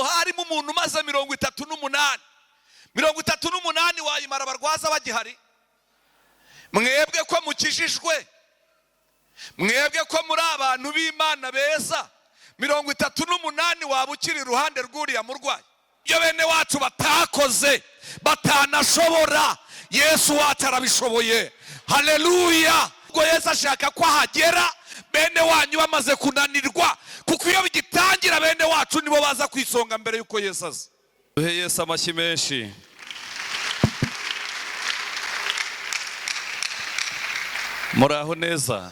Harimo umuntu umaze 38, 38 wayimara abarwaza bagihari. Mwebwe ko mukijijwe, mwebwe ko muri abantu b'Imana beza, 38 waba ukiri iruhande rw'uriya murwayi. Ibyo bene wacu batakoze batanashobora, Yesu wacu arabishoboye. Haleluya! Ubwo Yesu ashaka ko ahagera bene wanyu bamaze kunanirwa, kuko iyo bigitangira bene wacu nibo baza kwisonga mbere y'uko Yesu aza. Duhe Yesu amashyi menshi. Muraho neza?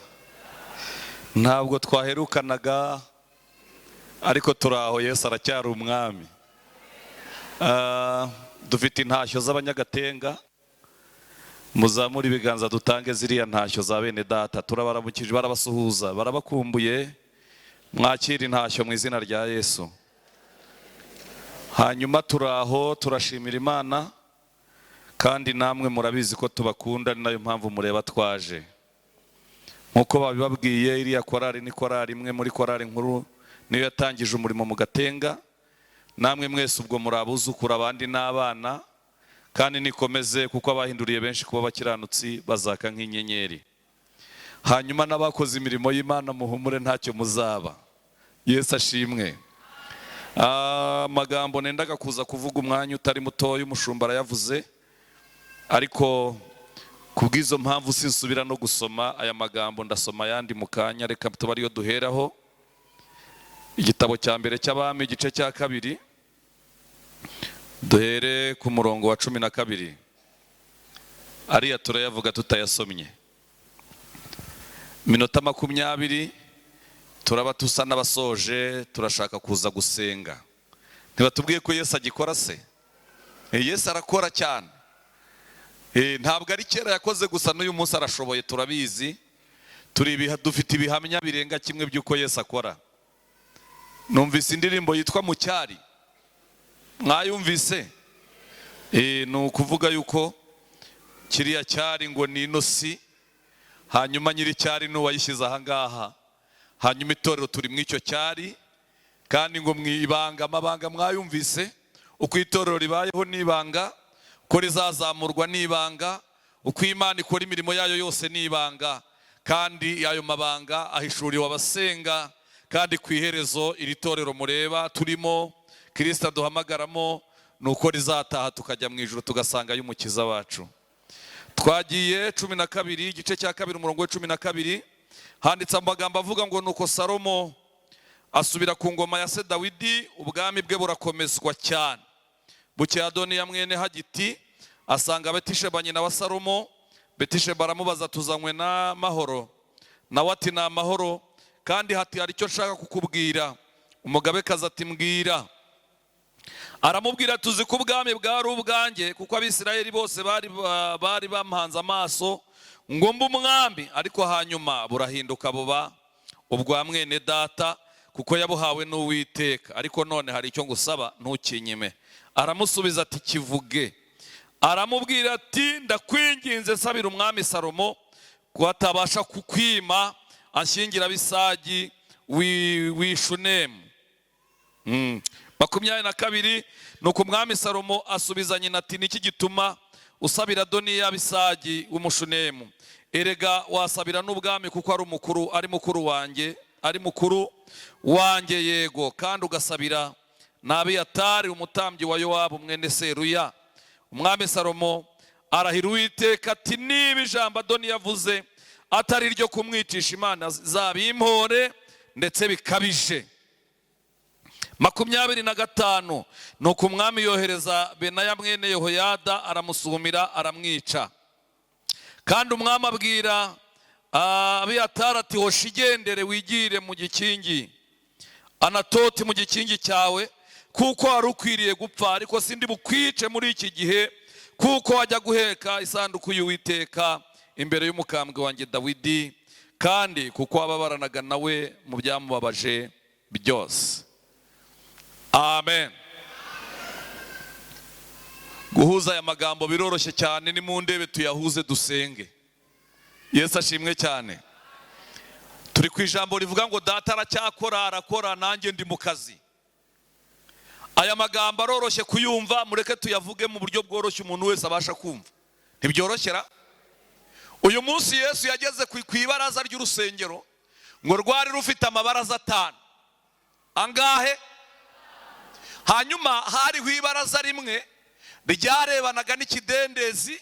Ntabwo twaherukanaga, ariko turaho. Yesu aracyari umwami. Dufite intashyo z'abanyagatenga, muzamure ibiganza dutange ziriya ntashyo za bene data. Turabaramukije, barabasuhuza, barabakumbuye. Mwakire intashyo mu izina rya Yesu. Hanyuma turaho, turashimira Imana, kandi namwe murabizi ko tubakunda, ni nayo mpamvu mureba twaje. Nkuko babibabwiye, iriya korari ni korari imwe muri korari nkuru, niyo yatangije umurimo mu Gatenga. Namwe mwese ubwo muri abuzukuru, abandi n'abana, kandi nikomeze, kuko abahinduriye benshi kuba abakiranutsi bazaka nk'inyenyeri. Hanyuma n'abakoze imirimo y'Imana muhumure, ntacyo muzaba. Yesu ashimwe. Amagambo nendaga kuza kuvuga umwanya utari mutoya, umushumba arayavuze, ariko kubw'izo mpamvu sinsubira no gusoma aya magambo, ndasoma ayandi mu kanya. Reka tuba ariyo duheraho. Igitabo cya mbere cy'Abami, igice cya 2, duhere ku murongo wa 12. Ariya turayavuga tutayasomye. Minota 20 turaba tusa n'abasoje, turashaka kuza gusenga. Ntibatubwiye ko Yesu agikora se? Yesu arakora cyane. Ntabwo ari kera yakoze gusa, n'uyu munsi arashoboye, turabizi. Dufite ibihamya birenga kimwe by'uko Yesu akora. Numvise indirimbo yitwa Mucyari, mwayumvise? Ni ukuvuga yuko kiriya cyari ngo ni inosi, hanyuma nyiri cyari n'uwayishyize aha ngaha, hanyuma itorero turi mu icyo cyari, kandi ngo mu ibanga, amabanga mwayumvise, uko itorero ribayeho n'ibanga, uko rizazamurwa n'ibanga, uko Imana ikora imirimo yayo yose n'ibanga, kandi ayo mabanga ahishuriwe abasenga. Kandi ku iherezo iri torero mureba turimo, Kristo aduhamagaramo, nuko rizataha tukajya mu ijuru tugasanga y'umukiza wacu. Twagiye 12, igice cya 2, umurongo wa 12, handitse amagambo avuga ngo nuko Salomo asubira ku ngoma ya se Dawidi, ubwami bwe burakomezwa cyane. Bukeye Adoniya mwene Hagiti asanga Betisheba nyina wa Salomo. Betisheba aramubaza, tuzanywe n'amahoro? Nawe ati ni amahoro, kandi hati hari icyo nshaka kukubwira. Umugabekazi ati mbwira. Aramubwira, tuzi ko ubwami bwari ubwanjye, kuko Abisirayeli bose bari bamuhanze amaso ngo mbe umwami, ariko hanyuma burahinduka buba ubwa mwene data, kuko yabuhawe n'Uwiteka. Ariko none hari icyo ngusaba, ntukinyime. Aramusubiza ati kivuge. Aramubwira ati ndakwinginze, nsabira umwami Salomo ko atabasha kukwima, anshyingira Abisagi w'Ishunemu. 22, nuko umwami Salomo asubiza nyina ati niki gituma usabira Adoniya Abisagi w'Umushunemu? Erega wasabira n'ubwami, kuko ari umukuru, ari mukuru wanjye, ari mukuru wanjye, yego, kandi ugasabira na Abiyatari umutambyi wa Yowabu mwene Seruya. Umwami Salomo arahira Uwiteka ati niba ijambo Adoniya avuze atari iryo kumwicisha, Imana zabimpore ndetse bikabije. 25, nuko umwami yohereza Benaya mwene Yehoyada, aramusumira aramwica. Kandi umwami abwira Abiyatari ati hoshi igendere wigire mu gikingi Anatoti mu gikingi cyawe, kuko wari ukwiriye gupfa, ariko sindi bukwice muri iki gihe, kuko wajya guheka isanduku y'Uwiteka imbere y'umukambwe wanjye Dawidi, kandi kuko wababaranaga nawe mu byamubabaje byose. Amen. Guhuza aya magambo biroroshye cyane, ni mu ndebe tuyahuze dusenge. Yesu ashimwe cyane. Turi ku ijambo rivuga ngo data aracyakora, arakora, nanjye ndi mu kazi. Aya magambo aroroshye kuyumva, mureke tuyavuge mu buryo bworoshye umuntu wese abasha kumva. Ntibyoroshyera? Uyu munsi Yesu yageze ku ibaraza ry'urusengero, ngo rwari rufite amabaraza 5. Angahe? Hanyuma hariho ibaraza rimwe ryarebanaga n'ikidendezi,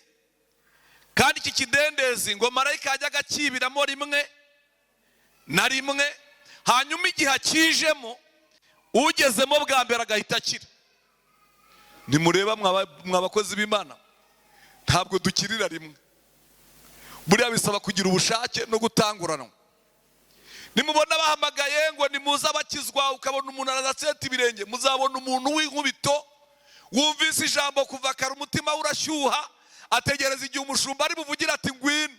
kandi iki kidendezi ngo marayika yajyaga akibiramo rimwe na rimwe, hanyuma igihe akijemo ugezemo bwa mbere agahita akira. Nimureba mwa bakozi b'Imana, ntabwo dukirira rimwe. Buriya bisaba kugira ubushake no gutanguranwa. Nimubona bahamagaye ngo nimuze abakizwa, ukabona umuntu araseta ibirenge, muzabona umuntu w'inkubito wumvise ijambo kuva kare umutima urashyuha, ategereza igihe umushumba ari buvugire ati ngwino.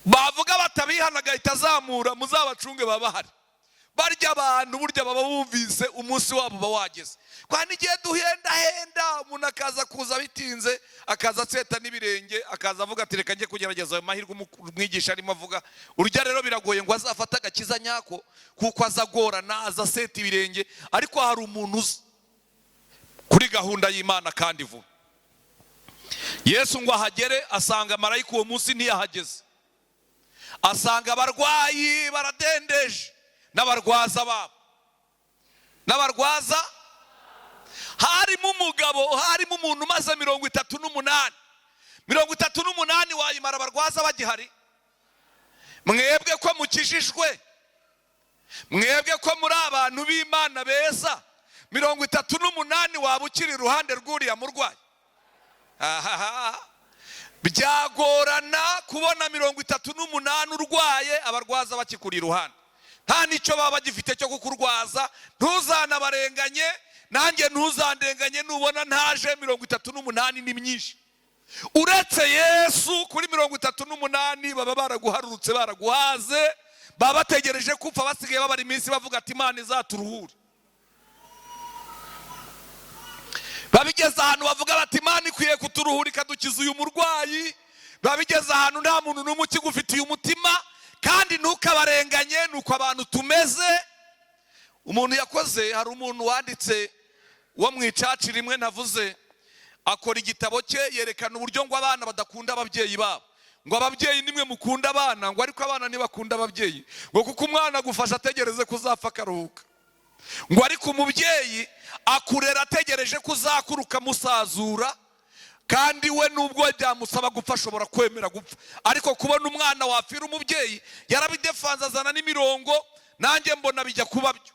Bavuga batabihana agahita azamura, muzabacunge baba bahari. Barya abantu burya baba bumvise umunsi wabo uba wageze. Kwa n'igihe duhendahenda umuntu akaza kuza bitinze, akaza aseta n'ibirenge, akaza avuga ati reka njye kugerageza ayo mahirwe umwigisha arimo avuga. Urya rero biragoye ngo azafate agakiza nyako, kuko aza agorana, aza aseta ibirenge. Ariko hari umuntu uza kuri gahunda y'Imana kandi vuba. Yesu ngo ahagere asanga marayika uwo munsi ntiyahageze, asanga abarwayi baradendeje n'abarwaza babo, n'abarwaza. Harimo umugabo, harimo umuntu umaze 38. 38 wayimara abarwaza bagihari? Mwebwe ko mukijijwe, mwebwe ko muri abantu b'Imana beza, 38 waba ukiri iruhande rw'uriya murwayi? Ahaha. Byagorana kubona 38 urwaye abarwaza bakikuri iruhande. Nta nicyo baba bagifite cyo kukurwaza. Ntuzanabarenganye, nanjye ntuzandenganye nubona ntaje. 38 ni myinshi. Uretse Yesu, kuri 38 baba baraguharurutse, baraguhaze, baba bategereje kupfa, basigaye babara iminsi bavuga ati Imana izaturuhure. Babigeze ahantu bavuga bati Imana ikwiye kuturuhura ikadukiza uyu murwayi. Babigeze ahantu nta muntu n'umwe ukigufitiye umutima, kandi ntukabarenganye, nuko abantu tumeze. Umuntu yakoze, hari umuntu wanditse wo mu icaci rimwe navuze, akora igitabo cye yerekana uburyo ngo abana badakunda ababyeyi babo, ngo ababyeyi nimwe mukunda abana, ngo ariko abana ntibakunda ababyeyi, ngo kuko umwana agufasha ategereze kuzapfa akaruhuka, ngo ariko umubyeyi akurera ategereje kuzakura ukamusazura, kandi we nubwo byamusaba gupfa ashobora kwemera gupfa, ariko kubona umwana wapfira umubyeyi yarabidefanze, azana n'imirongo, nanjye mbona bijya kuba byo.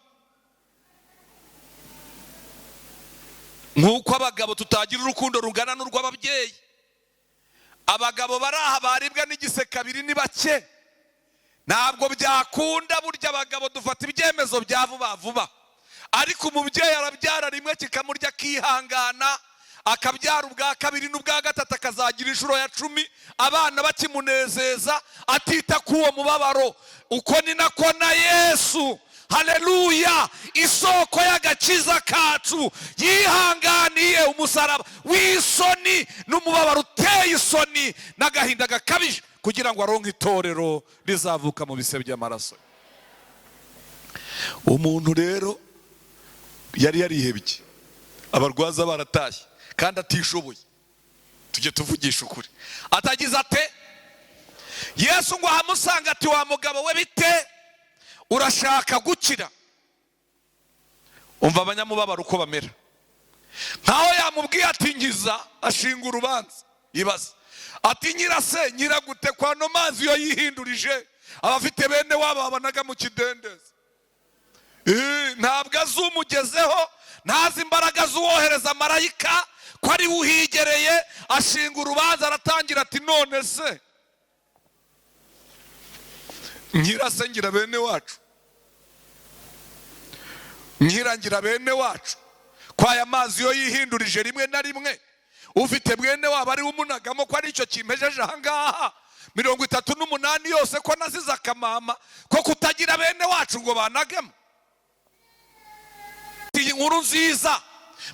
Nk'uko abagabo tutagira urukundo rungana n'urw'ababyeyi, abagabo bari aha baribwa n'igise kabiri ni bake, ntabwo byakunda. Burya abagabo dufata ibyemezo bya vuba vuba, ariko umubyeyi arabyara rimwe kikamurya akihangana, akabyara ubwa kabiri n'ubwa gatatu, akazagira inshuro ya 10, abana bakimunezeza, atita k'uwo mubabaro. Uko ni nako na Yesu, haleluya, isoko y'agakiza kacu, yihanganiye umusaraba w'isoni n'umubabaro uteye isoni n'agahinda gakabije, kugira ngo aronke itorero rizavuka mu bise by'amaraso. Umuntu rero yari yarihebye, abarwaza baratashye kandi atishoboye, tujye tuvugisha ukuri. Atagize ate? Yesu ngo ahamusanga ati wa mugabo we bite, urashaka gukira? Umva abanyamubabaro uko bamera. Nkaho yamubwiye ati nkiza, ashinga urubanza. Ibaza ati nyirase nyiragute kwa no mazi yo yihindurije, abafite bene wabo babanaga mu kidendezi. Ntabwo azumugezeho, ntazi imbaraga z'uwohereza marayika ko ari uhigereye. Ashinga urubanza, aratangira ati none se nyirase ngira bene wacu, nyirangira bene wacu, ko aya mazi yo yihindurije rimwe na rimwe, ufite bwene wabo ari umunagamo, ko ari icyo kimpejeje ahangaha 38 yose, ko nazize akamama ko kutagira bene wacu ngo banagemo. Iyi nkuru nziza,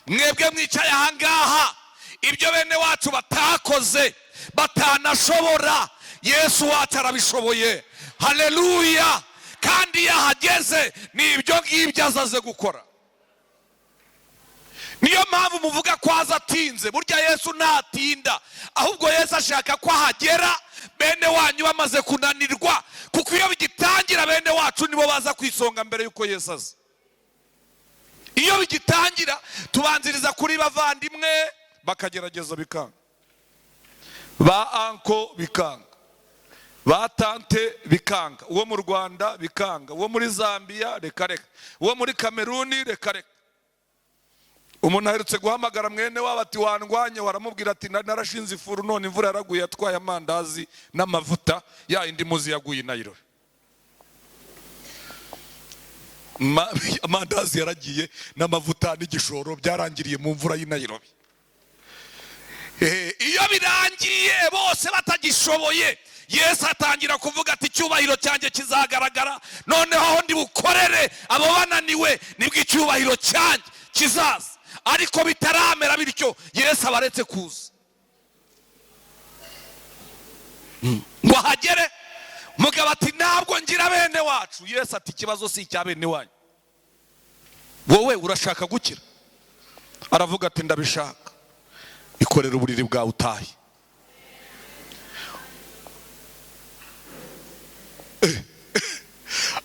mwebwe mwicaye ahangaha, ibyo bene wacu batakoze batanashobora, Yesu wacu arabishoboye. Haleluya! Kandi yahageze ni ibyo ngibyo azaze gukora. Niyo mpamvu muvuga ko aza atinze. Burya Yesu ntatinda, ahubwo Yesu ashaka ko ahagera bene wanyu bamaze kunanirwa, kuko iyo bigitangira bene wacu nibo baza ku isonga mbere y'uko Yesu aza. Iyo bigitangira tubanziriza kuri bavandimwe, bakagerageza bikanga, ba uncle bikanga, ba tante bikanga, uwo mu Rwanda bikanga, uwo muri Zambia reka reka, uwo muri Kameruni reka reka. Umuntu aherutse guhamagara mwene wabo ati: "Wandwanye?" Waramubwira ati: "Narashinze ifuru, none imvura yaraguye, yatwaye amandazi n'amavuta ya indi muzi yaguye i Nairobi." Amandazi yaragiye n'amavuta n'igishoro byarangiriye mu mvura y'i Nairobi. Iyo birangiye bose batagishoboye, Yesu atangira kuvuga ati: "Icyubahiro cyanjye kizagaragara noneho aho ndi bukorere abo bananiwe, nibwo icyubahiro cyanjye kizaza." Ariko bitaramera bityo, Yesu aba aretse kuza ngo ahagere. Mugabo ati: "Ntabwo ngira bene wacu." Yesu ati: "Ikibazo si icya bene wanyu, wowe urashaka gukira?" Aravuga ati: "Ndabishaka." "Ikorera uburiri bwawe utahe."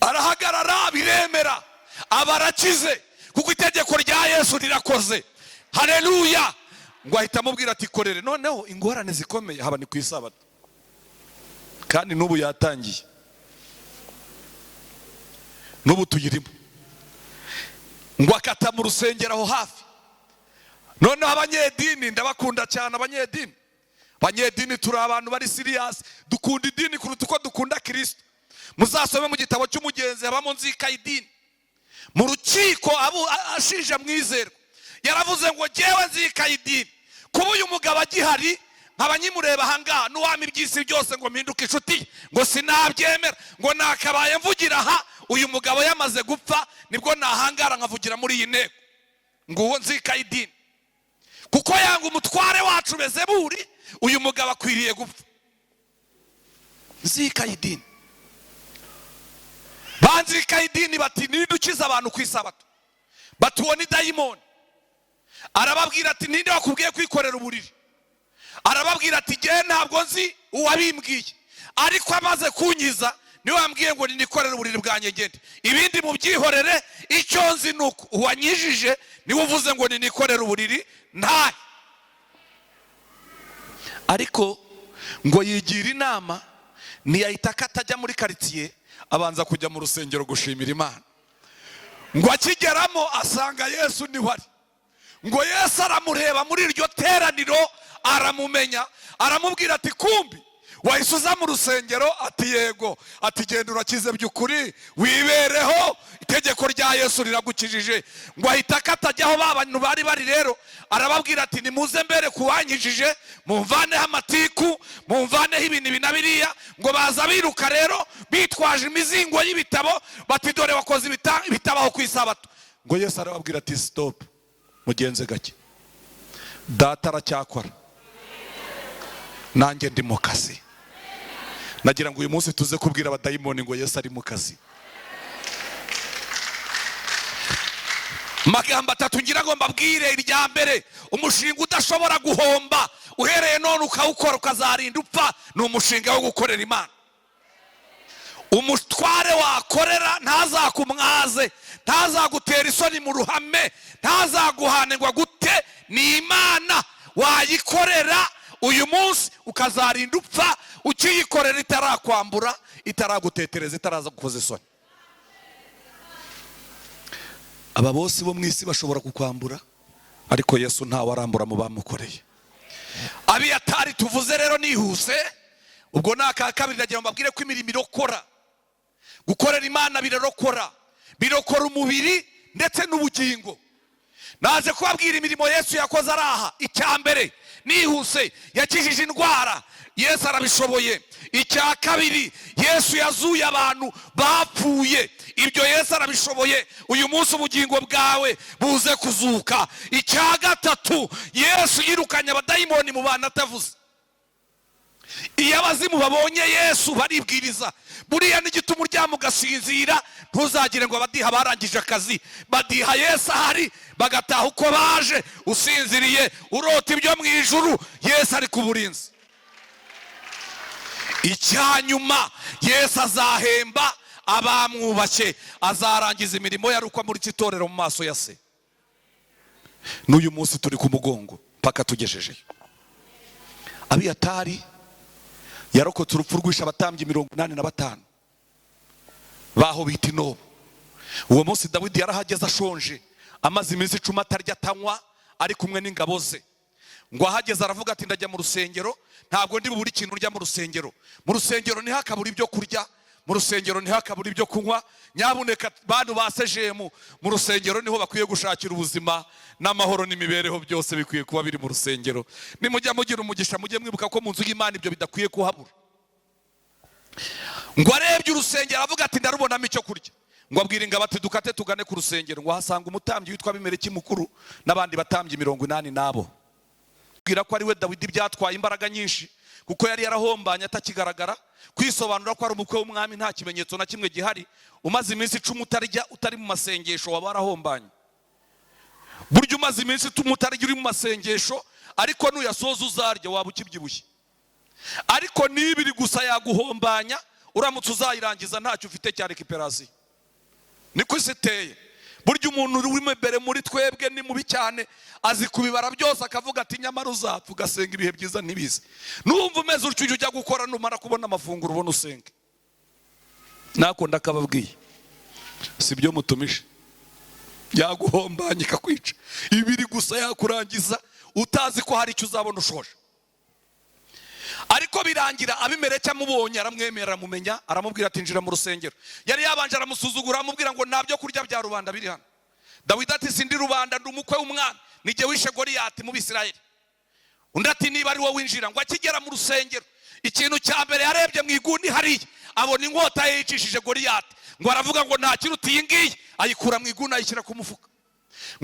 Arahagarara, biremera, aba arakize, kuko itegeko rya Yesu rirakoze. Haleluya! Ngo ahita amubwira ati: "Korere." Noneho ingorane zikomeye haba ni ku isabato, kandi n'ubu yatangiye, n'ubu tuyirimo. Ngo akata mu rusengero aho hafi. Noneho abanyedini, ndabakunda cyane abanyedini. Abanyedini turi abantu bari serious, dukunda idini kuruta uko dukunda Kirisito. Muzasome mu gitabo cy'Umugenzi, habamo nzika idini. Mu rukiko ashinja Mwizerwa, yaravuze ngo: "Jyewe nzika idini, kuba uyu mugabo agihari nkaba nkimureba ahangaha, n'uwampa iby'isi byose ngo mpinduke inshuti, ngo sinabyemera, ngo nakabaye mvugira aha uyu mugabo yamaze gupfa, nibwo nahangara nkavugira muri iyi nteko." Nguwo nzika idini, kuko yanga umutware wacu Bezeburi, uyu mugabo akwiriye gupfa. Nzika idini, banzika idini bati: "Ninde ukiza abantu ku isabato?" Bati: "Uwo ni dayimoni." Arababwira ati: "Ninde wakubwiye kwikorera uburiri?" Arababwira ati: "Jyewe ntabwo nzi uwabimbwiye, ariko amaze kunyiza niwe wambwiye ngo nikorere uburiri bwanjye ngende, ibindi mubyihorere. Icyo nzi ni uko uwanyijije niwe uvuze ngo nikorere uburiri ntahe." Ariko ngo yigira inama, ntiyahita ko atajya muri karitsiye, abanza kujya mu rusengero gushimira Imana. Ngo akigeramo asanga Yesu niho ari. Ngo Yesu aramureba muri iryo teraniro, aramumenya, aramubwira ati: "Kumbi wahise uza mu rusengero?" Ati: "Yego." Ati: "Genda, urakize by'ukuri, wibereho, itegeko rya Yesu riragukijije." Ngo ahita akatajyaho ba bantu bari bari rero, arababwira ati: "Nimuze mbere kuwanyijije, mumvaneho amatiku, mumvaneho ibintu ibi na biriya." Ngo baza biruka rero bitwaje imizingo y'ibitabo, bati: "Dore wakoze ibitabaho ku isabato." Ngo Yesu arababwira ati: "Stop, mugenze gake, Data aracyakora, nanjye ndi mu kazi." Nagira ngo uyu munsi tuze kubwira abadayimoni ngo Yesu ari mu kazi. Magambo atatu ngira ngo mbabwire. Irya mbere, umushinga udashobora guhomba uhereye none ukawukora ukazarinda upfa, ni umushinga wo gukorera Imana. Umutware wakorera ntazakumwaze, ntazagutera isoni mu ruhame, ntazaguhane ngo agute. Ni Imana wayikorera uyu munsi ukazarinda upfa ukiyikorera, itarakwambura, itaragutetereza, itaraza gukoza isoni. Aba bose bo mu isi bashobora kukwambura, ariko Yesu ntawe arambura mu bamukoreye. Abiyatari tuvuze rero nihuse, ubwo ni aka kabiri. Nagira ngo mbabwire ko imirimo irokora, gukorera Imana birarokora, birokora umubiri ndetse n'ubugingo. Naje kubabwira imirimo Yesu yakoze ari aha. Icya mbere nihuse, yakijije indwara, Yesu arabishoboye. Icya kabiri, Yesu yazuye abantu bapfuye, ibyo Yesu arabishoboye. Uyu munsi ubugingo bwawe buze kuzuka. Icya gatatu, Yesu yirukanye abadayimoni mu bantu atavuze. Iyo abazimu babonye Yesu baribwiriza. Buriya n'igituma uryama ugasinzira, ntuzagire ngo abadiha barangije akazi. Badiha Yesu ahari bagataha uko baje, usinziriye urota ibyo mu ijuru, Yesu ari ku burinzi. Icyanyuma, Yesu azahemba abamwubashye, azarangiza imirimo yari uko amuritse itorero mu maso ya se. N'uyu munsi turi ku mugongo mpaka tugejejeyo. Abiyatari yarokotse urupfu rwishe abatambyi 85 baho bita Inobu. Uwo munsi Dawidi yarahageze ashonje, amaze iminsi 10 atarya atanywa, ari kumwe n'ingabo ze. Ngo ahageze aravuga ati ndajya mu rusengero, ntabwo ndi bubure ikintu urya mu rusengero. Mu rusengero ntihakabure ibyo kurya, mu rusengero ntihakabure ibyo kunywa. Nyabuneka bantu ba sejemu, mu rusengero niho bakwiye gushakira ubuzima n'amahoro n'imibereho, byose bikwiye kuba biri mu rusengero. Nimujya mugira umugisha, mujye mwibuka ko mu nzu y'Imana ibyo bidakwiye kuhabura. Ngo arebye urusengero aravuga ati ndarubonamo icyo kurya. Ngo abwira ingabo ati dukate tugane ku rusengero. Ngo ahasanga umutambyi witwa Abimeleki mukuru n'abandi batambyi 80 nabo. Bwira ko ari we Dawidi byatwaye imbaraga nyinshi, kuko yari yarahombanye atakigaragara. Kwisobanura ko ari umukwe w'umwami nta kimenyetso na kimwe gihari. Umaze iminsi 10 utarya, utari mu masengesho, waba warahombanye. Burya umaze iminsi 10 utarya uri mu masengesho, ariko nuyasoza uzarya, waba ukibyibushye. Ariko n'ibiri gusa yaguhombanya, uramutse uzayirangiza ntacyo ufite cya récupération. Niko isi iteye. Burya umuntu uri imbere muri twebwe ni mubi cyane, azi kubibara byose akavuga ati nyamara uzapfa, ugasenga ibihe byiza ntibize. Numva umeze utyo, ujya ujya gukora, numara kubona amafunguro ubona usenge. Nako ndakababwiye, si byo mutumije, yaguhombanya ikakwica. Ibiri gusa yakurangiza utazi ko hari icyo uzabona ushoje. Ariko birangira Abimeleki amubonye aramwemera, aramumenya, aramubwira ati injira mu rusengero. Yari yabanje aramusuzugura, aramubwira ngo nta byo kurya bya rubanda biri hano. Dawidi ati sindi rubanda, ndi umukwe w'umwami, nijye wishe Goliyati mu Bisirayeli. Undi ati niba ari wowe winjira. Ngo akigera mu rusengero, ikintu cya mbere yarebye mu iguni hariya, abona inkota ye yicishije Goliyati. Ngo aravuga ngo nta kiruta iyi ngiyi, ayikura mu iguni ayishyira ku mufuka.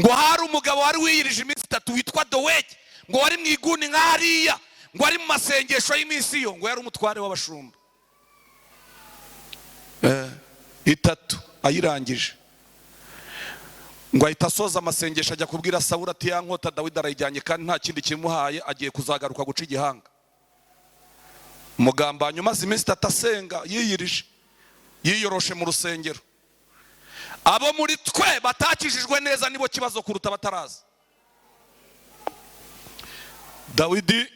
Ngo hari umugabo wari wiyirije iminsi 3 witwa Dowegi, ngo wari mu iguni nk'hariya, ngo ari mu masengesho y'iminsi yo, ngo yari umutware w'abashumba. 3 ayirangije, ngo ahita asoza amasengesho ajya kubwira Sawuli ati ya nkota Dawidi arayijyanye kandi nta kindi kimuhaye, agiye kuzagaruka guca igihanga. Umugambanyi umaze iminsi 3 asenga yiyirije, yiyoroshe mu rusengero. Abo muri twe batakijijwe neza nibo kibazo kuruta bataraza. Dawidi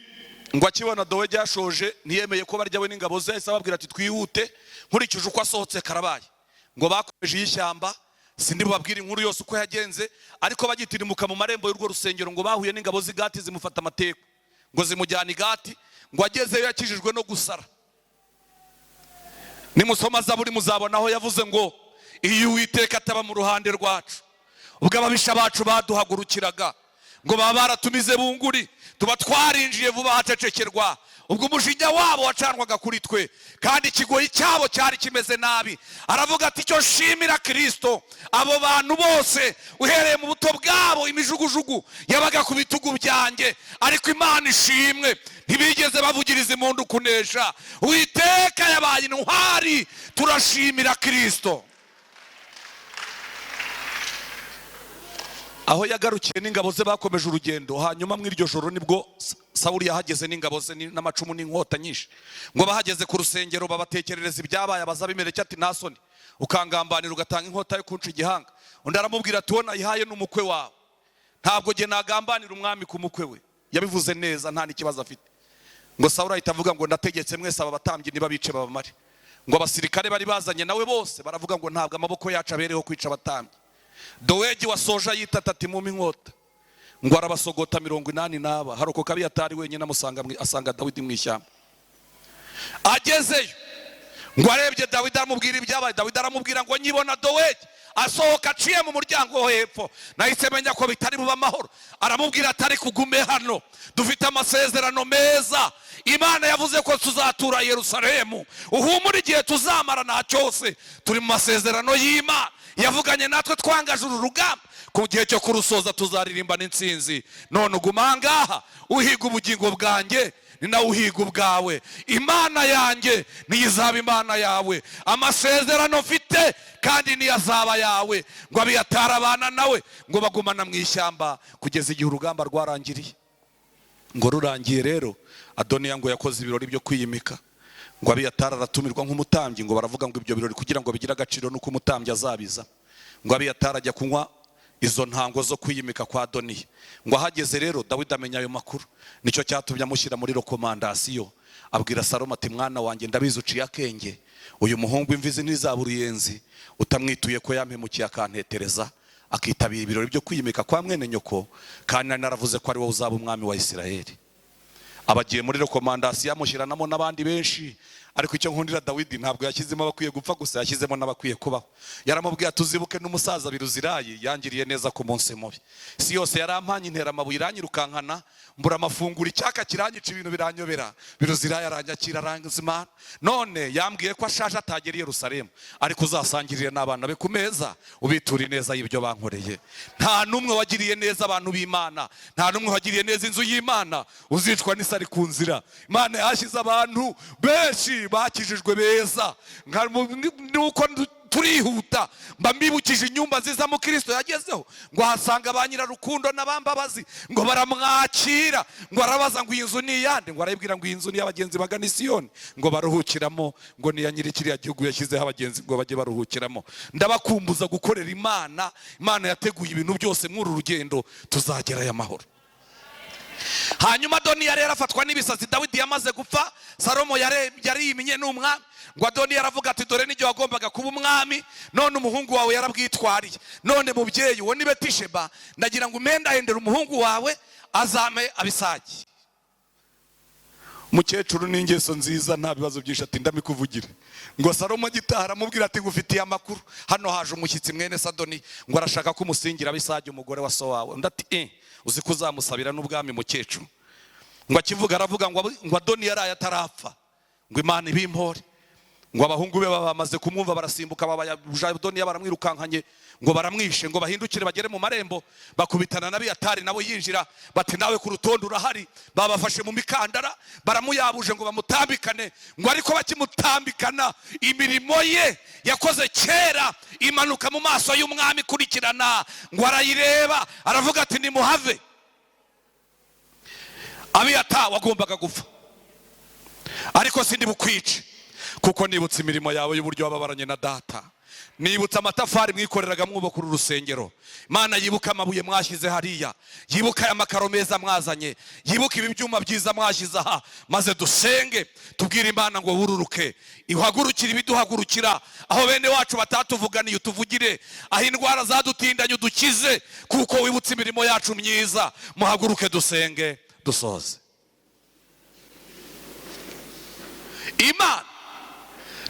ngo akibona Dowegi yashoje, ntiyemeye ko barya we n'ingabo ze, yahise ababwira ati twihute, nkurikije uko asohotse karabaye. Ngo bakomeje iy'ishyamba, sindi bubabwire inkuru yose uko yagenze, ariko bagitirimuka mu marembo y'urwo rusengero, ngo bahuye n'ingabo z'igati zimufata amateko, ngo zimujyana igati. Ngo agezeyo yakijijwe no gusara. Nimusoma Zaburi muzabona aho yavuze ngo iyo Uwiteka ataba mu ruhande rwacu, ubwo ababisha bacu baduhagurukiraga, ngo baba baratumize bunguri, tuba twarinjiye vuba hacecekerwa, ubwo umujinya wabo wacanwaga kuri twe, kandi ikigoyi cyabo cyari kimeze nabi. Aravuga ati icyo nshimira Kristo, abo bantu bose uhereye mu buto bwabo imijugujugu yabaga ku bitugu byanjye, ariko Imana ishimwe ntibigeze bavugiriza impundu kunesha. Uwiteka yabaye intwari, turashimira Kristo. Aho yagarukiye n'ingabo ze bakomeje urugendo. Hanyuma mu iryo joro nibwo Sawuli yahageze n'ingabo ze n'amacumu n'inkota nyinshi. Ngo bahageze ku rusengero babatekerereza ibyabaye, abaza Abimeleki ati nta soni ukangambanira ugatanga inkota yo kunca igihanga? Undi aramubwira ati uwo nayihaye ni umukwe wawe, ntabwo jye nagambanira umwami ku mukwe we. Yabivuze neza nta n'ikibazo afite. Ngo Sawuli ahita avuga ngo ndategetse mwese aba batambyi nibabice babamare. Ngo abasirikare bari bazanye nawe bose baravuga ngo ntabwo amaboko yacu abereho kwica abatambyi. Dowegi wasoje yitata ati mumpe inkota. Ngo arabasogota 80 n'aba, harokoka Abiyatari wenyine, amusanga asanga Dawidi mu ishyamba. Agezeyo ngo arebye Dawidi aramubwira ibyabaye. Dawidi aramubwira ngo nyibona Dowegi asohoka aciye mu muryango wo hepfo, nahise menya ko bitari bube amahoro. Aramubwira ati ariko ugume hano, dufite amasezerano meza, Imana yavuze ko tuzatura Yerusalemu, uhumure igihe tuzamara nta cyose, turi mu masezerano y'Imana yavuganye natwe twangaje uru rugamba Ku gihe cyo kurusoza tuzaririmba n'intsinzi. None uguma ahangaha uhiga ubugingo bwanjye, ni nawe uhiga ubwawe. Imana yanjye niyo izaba Imana yawe, amasezerano mfite kandi niyo azaba yawe. Ngo Abiyatari abana nawe, ngo bagumana mu ishyamba kugeza igihe urugamba rwarangiriye. Ngo rurangiye rero, Adoniya ngo yakoze ibirori byo kwiyimika, ngo Abiyatari aratumirwa nk'umutambyi. Ngo baravuga ngo ibyo birori kugira ngo bigire agaciro nuko umutambyi azabiza. Ngo Abiyatari ajya kunywa izo ntango zo kwiyimika kwa Adoniya. Ngo ahageze rero, Dawidi amenya ayo makuru, nicyo cyatumye amushyira muri recommandation. Abwira Salomo ati: "Mwana wanjye, ndabizi uciye akenge, uyu muhungu imvi ntizaba uruyenzi utamwituye ko yampemukiye akantetereza, akitabira ibirori byo kwiyimika kwa mwene nyoko, kandi nari naravuze ko ari wowe uzaba umwami wa Isirayeli." Abagiye muri recommandation, amushyiranamo n'abandi benshi. Ariko icyo nkundira Dawidi, ntabwo yashyizemo abakwiye gupfa gusa, yashyizemo n'abakwiye kubaho. Yaramubwiye ati: "Uzibuke n'umusaza Biruzirayi yangiriye neza ku munsi mubi. Si yose yarampanye, intera amabuye, iranyirukankana, mbura amafunguro, icyaka kiranyica, ibintu biranyobera. Biruzirayi aranyakira, aranzimana. None yambwiye ko ashaje atagera i Yerusalemu, ariko uzasangirire n'abana be ku meza, ubiture ineza y'ibyo bankoreye." Nta n'umwe wagiriye neza abantu b'Imana, nta n'umwe wagiriye neza inzu y'Imana uzicwa n'isari ku nzira. Imana yashyize abantu benshi bakijijwe beza. Nuko turihuta, mba mbibukije inyumba nziza mu Kirisito yagezeho, ngo ahasanga ba nyirarukundo n'abambabazi, ngo baramwakira. Ngo arabaza ngo: "Iyi nzu ni iyande?" Ngo arayibwira ngo: "Iyi nzu ni iy'abagenzi bagana Isiyoni, ngo baruhukiramo, ngo ni iya nyiri kiriya gihugu yashyizeho abagenzi ngo bajye baruhukiramo." Ndabakumbuza gukorera Imana. Imana yateguye ibintu byose muri uru rugendo, tuzagerayo amahoro. Hanyuma Adoniya rero afatwa n'ibisazi. Dawidi yamaze gupfa, Salomo yariyimye n'umwami. Ngo Adoniya aravuga ati: "Dore n'igihe wagombaga kuba umwami, none umuhungu wawe yarabwitwariye. None mubyeyi, uwo ni Betisheba, ndagira ngo umpendahendere umuhungu wawe azame Abisagi." Umukecuru n'ingeso nziza, nta bibazo byinshi, ati: "Ndamikuvugire." Ngo Salomo agitaha aramubwira ati: "Ngufitiye amakuru, hano haje umushyitsi mwene Sadoni, ngo arashaka ko umusingira Abisagi umugore wa so wawe." Undi ati: "Eh, uzi ko uzamusabira n'ubwami, mukecuru?" Ngo akivuga aravuga ngo Adoni yaraye atarapfa, ngo Imana ibimpore. Ngo abahungu be bamaze kumwumva barasimbuka, babayabuja Adoniya, baramwirukankanye ngo baramwishe. Ngo bahindukire bagere mu marembo, bakubitana na Abiyatari, nabo yinjira. Bati: "Nawe ku rutonde urahari." Babafashe mu mikandara, baramuyabuje ngo bamutambikane. Ngo ariko bakimutambikana, imirimo ye yakoze kera imanuka mu maso y'umwami ikurikirana. Ngo arayireba, aravuga ati: "Nimuhave, Abiyata wagombaga gupfa, ariko sindi bukwice, kuko nibutse imirimo yawe y'uburyo wababaranye na data, nibutse amatafari mwikoreraga mwubaka uru rusengero. Imana yibuka amabuye mwashyize hariya, yibuka aya makaro meza mwazanye, yibuka ibi byuma byiza mwashyize aha, maze dusenge tubwire Imana ngo wururuke, ihagurukire ibiduhagurukira, aho bene wacu batatuvuganiye utuvugire, aho indwara zadutindanye udukize, kuko wibutse imirimo yacu myiza." Muhaguruke dusenge dusoze. Imana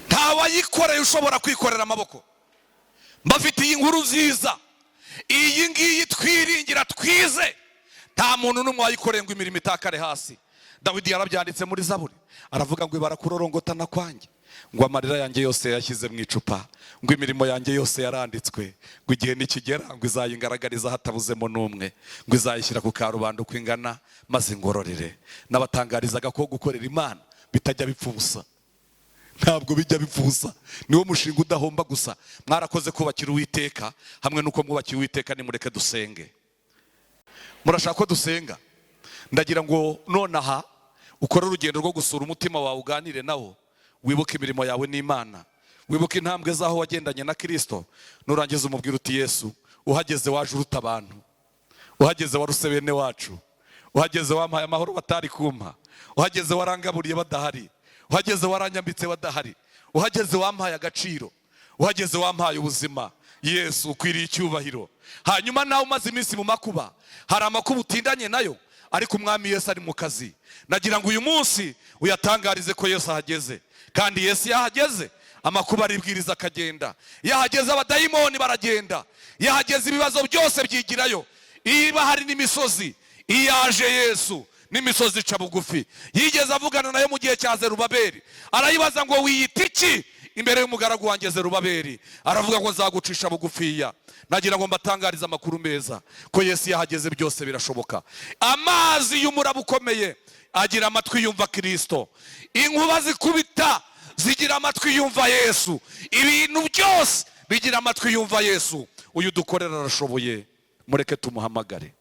ntawayikoreye ushobora kwikorera amaboko. Mbafitiye inkuru nziza, iyi ngiyi twiringira twize, nta muntu n'umwe wayikoreye ngo imirimo itakare hasi. Dawidi yarabyanditse muri Zaburi, aravuga ngo: "Barakurorongotana kwanjye, ngo amarira yanjye yose yashyize mu icupa, ngo imirimo yanjye yose yaranditswe, ngo igihe nikigera ngo izayingaragariza hatabuzemo n'umwe, ngo izayishyira ku karubanda uko ingana maze ingororere." N'abatangarizaga ko gukorera Imana bitajya bipfa ubusa, ntabwo bijya bipfa ubusa, niwo mushinga udahomba gusa. Mwarakoze kubakira Uwiteka, hamwe n'uko mwubakiye Uwiteka, nimureke dusenge. Murashaka ko dusenga? Ndagira ngo nonaha ukore urugendo rwo gusura umutima wawe, uganire nawo, wibuke imirimo yawe n'Imana, wibuke intambwe z'aho wagendanye na Kirisito. Nurangiza umubwira uti: "Yesu, uhageze waje uruta abantu, uhageze waruse bene wacu, uhageze wampaye amahoro batari kumpa, uhageze warangaburiye badahari, uhageze waranyambitse badahari, uhageze wampaye agaciro, uhageze wampaye ubuzima. Yesu, ukwiriye icyubahiro." Hanyuma nawe umaze iminsi mu makuba, hari amakuba utindanye nayo, ariko umwami Yesu ari mu kazi. Nagira ngo uyu munsi uyatangarize ko Yesu ahageze, kandi Yesu yahageze amakuba aribwiriza akagenda, iyo ahageze abadayimoni baragenda, iyo ahageze ibibazo byose byigirayo. Niba hari n'imisozi, iyo aje Yesu n'imisozi ica bugufi. Yigeze avugana nayo mu gihe cya Zerubabeli, arayibaza ngo: "Wiyita iki?" imbere y'umugaragu wanjye Zerubabeli, aravuga ngo nzagucisha bugufiya. Nagira ngo mbatangarize amakuru meza ko Yesu yahageze, byose birashoboka. Amazi y'umuraba ukomeye agira amatwi yumva Kirisito, inkuba zikubita zigira amatwi yumva Yesu, ibintu byose bigira amatwi yumva Yesu. Uyu dukorera arashoboye, mureke tumuhamagare.